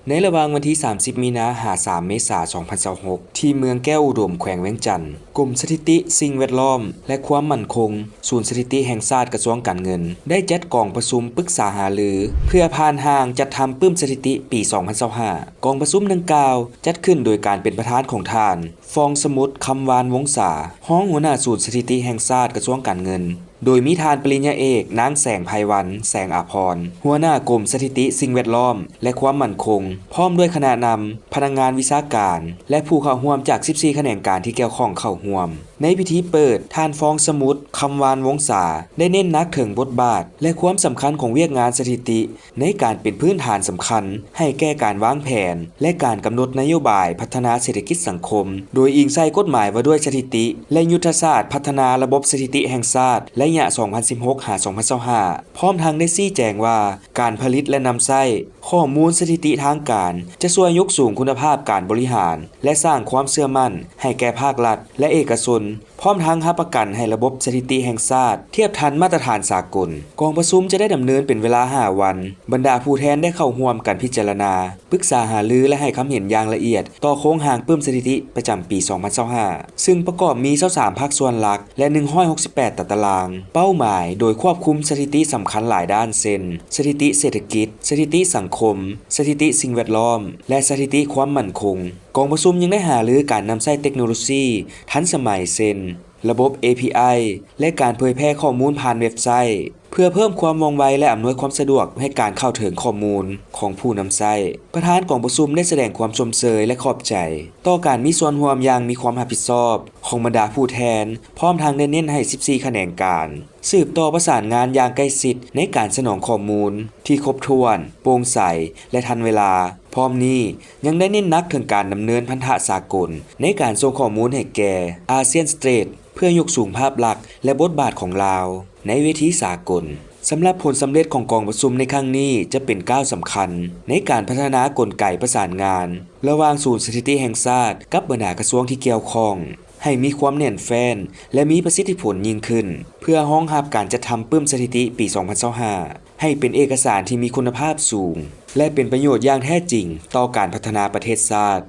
ໃນລະຫວ່າງວັນທີສາມສິບ ມີນາ ຫາ ສາມ ເມສາ ສອງພັນຊາວຫົກ ທີ່ເມືອງແກ້ວອຸດົມ ແຂວງວຽງຈັນ, ກົມສະຖິຕິສິ່ງແວດລ້ອມ ແລະ ຄວາມໝັ້ນຄົງ, ສູນສະຖິຕິແຫ່ງຊາດ ກະຊວງການເງິນ ໄດ້ຈັດກອງປະຊຸມປຶກສາຫາລື ເພື່ອຜ່ານຮ່າງຈັດທຳປຶ້ມສະຖິຕິປີສອງພັນຊາວຫ້າ. ກອງປະຊຸມດັ່ງກ່າວ ຈັດຂຶ້ນໂດຍການເປັນປະທານຂອງທ່ານ ຟອງສະໝຸດ ຄຳວານວົງສາ, ຮອງຫົວໜ້າສູນສະຖິຕິແຫ່ງຊາດ ກະຊວງການເງິນ, ໂດຍມີທ່ານປະລິນຍາເອກ ນາງ ແສງໄພວັນ ແສງອາພອນ, ຫົວໜ້າກົມສະຖິຕິສິ່ງແວດລ້ອມ ແລະ ຄວາມໝັ້ນຄົງ, ພ້ອມດ້ວຍຄະນະນຳ, ພະນັກງານວິຊາການ ແລະ ຜູ້ເຂົ້າຮ່ວມຈາກສິບສີ່ຂະແໜງການທີ່ກ່ຽວຂ້ອງເຂົ້າຮ່ວມ. ໃນພິທີເປີດ, ທ່ານ ຟອງສະໝຸດ ຄຳວານວົງສາ ໄດ້ເນັ້ນໜັກເຖິງບົດບາດ ແລະ ຄວາມສຳຄັນຂອງວຽກງານສະຖິຕິ ໃນການເປັນພື້ນຖານສຳຄັນໃຫ້ແກ່ການວາງແຜນ ແລະ ການກຳນົດນະໂຍບາຍພັດທະນາເສດຖະກິດສັງຄົມ, ໂດຍອີງໃສ່ກົດໝາຍວ່າດ້ວຍສະຖິຕິ ແລະ ຍຸດທະສາດພັດທະນາລະບົບສະຖິຕິແຫ່ງຊາດ ໄລຍະສອງພັນສິບຫົກ ຫາ ສອງພັນຊາວຫ້າ, ພ້ອມທັງໄດ້ຊີ້ແຈງວ່າ ການຜະລິດ ແລະ ນຳໃຊ້ຂໍ້ມູນສະຖິຕິທາງການ ຈະຊ່ວຍຍົກສູງຄຸນນະພາບການບໍລິຫານ ແລະ ສ້າງຄວາມເຊື່ອໝັ້ນໃຫ້ແກ່ພາກລັດ ແລະ ເອກະຊົນ, ພ້ອມທັງຮັບປະກັນໃຫ້ລະບົບສະຖິຕິແຫ່ງຊາດທຽບທັນມາດຕະຖານສາກົນ. ກອງປະຊຸມຈະໄດ້ດຳເນີນເປັນເວລາຫ້າວັນ. ບັນດາຜູ້ແທນໄດ້ເຂົ້າຮ່ວມກັນພິຈາລະນາ, ປຶກສາຫາລື ແລະ ໃຫ້ຄຳເຫັນຢ່າງລະອຽດຕໍ່ໂຄງຮ່າງປຶ້ມສະຖິຕິປະຈຳປີສອງພັນຊາວຫ້າ ຊຶ່ງປະກອບມີຊາວສາມພາກສ່ວນຫຼັກ ແລະ ໜຶ່ງຮ້ອຍຫົກສິບແປດຕາຕະລາງ. ເປົ້າໝາຍໂດຍຄວບຄຸມສະຖິຕິສຳຄັນຫຼາຍດ້ານ ເຊັ່ນ ສະຖິຕິເສດຖະກິດ, ສະຖິຕິສັງຄົມ, ສະຖິຕິສິ່ງແວດລ້ອມ ແລະ ສະຖິຕິຄວາມໝັ້ນຄົງ. ກອງປະຊຸມຍັງໄດ້ຫາລືການນຳໃຊ້ເຕັກໂນໂລຊີທັນສະໄໝ ເຊັ່ນ ລະບົບ ເອພີໄອ ແລະ ການເຜີຍແຜ່ຂໍ້ມູນຜ່ານເວັບໄຊ ເພື່ອເພີ່ມຄວາມວ່ອງໄວ ແລະ ອຳນວຍຄວາມສະດວກໃຫ້ການເຂົ້າເຖິງຂໍ້ມູນຂອງຜູ້ນຳໃຊ້. ປະທານກອງປະຊຸມໄດ້ສະແດງຄວາມຊົມເຊີຍ ແລະ ຂອບໃຈຕໍ່ການມີສ່ວນຮ່ວມຢ່າງມີຄວາມຮັບຜິດຊອບຂອງບັນດາຜູ້ແທນ, ພ້ອມທັງໄດ້ເນັ້ນໃຫ້ສິບສີ່ຂະແໜງການ ສືບຕໍ່ປະສານງານຢ່າງໃກ້ຊິດໃນການສະໜອງຂໍ້ມູນທີ່ຄົບຖ້ວນ, ໂປ່ງໃສ ແລະ ທັນເວລາ. ພ້ອມນີ້ຍັງໄດ້ເນັ້ນໜັກເຖິງການດຳເນີນພັນທະສາກົນໃນການສົ່ງຂໍ້ມູນໃຫ້ແກ່ ອາຊຽນສະເຕຣດ ເພື່ອຍົກສູງພາບລັກ ແລະ ບົດບາດຂອງລາວໃນເວທີສາກົນ. ສຳລັບຜົນສຳເລັດຂອງກອງປະຊຸມໃນຄັ້ງນີ້ ຈະເປັນກ້າວສຳຄັນໃນການພັດທະນາກົນໄກປະສານງານລະຫວ່າງສູນສະຖິຕິແຫ່ງຊາດກັບບັນດາກະຊວງທີ່ກ່ຽວຂ້ອງ ໃຫ້ມີຄວາມແໜ້ນແຟ້ນ ແລະ ມີປະສິດທິຜົນຍິ່ງຂຶ້ນ ເພື່ອຮອງຮັບການຈັດທຳປຶ້ມສະຖິຕິປີສອງພັນຊາວຫ້າ ໃຫ້ເປັນເອກະສານທີ່ມີຄຸນນະພາບສູງ ແລະ ເປັນປະໂຫຍດຢ່າງແທ້ຈິງຕໍ່ການພັດທະນາປະເທດຊາດ.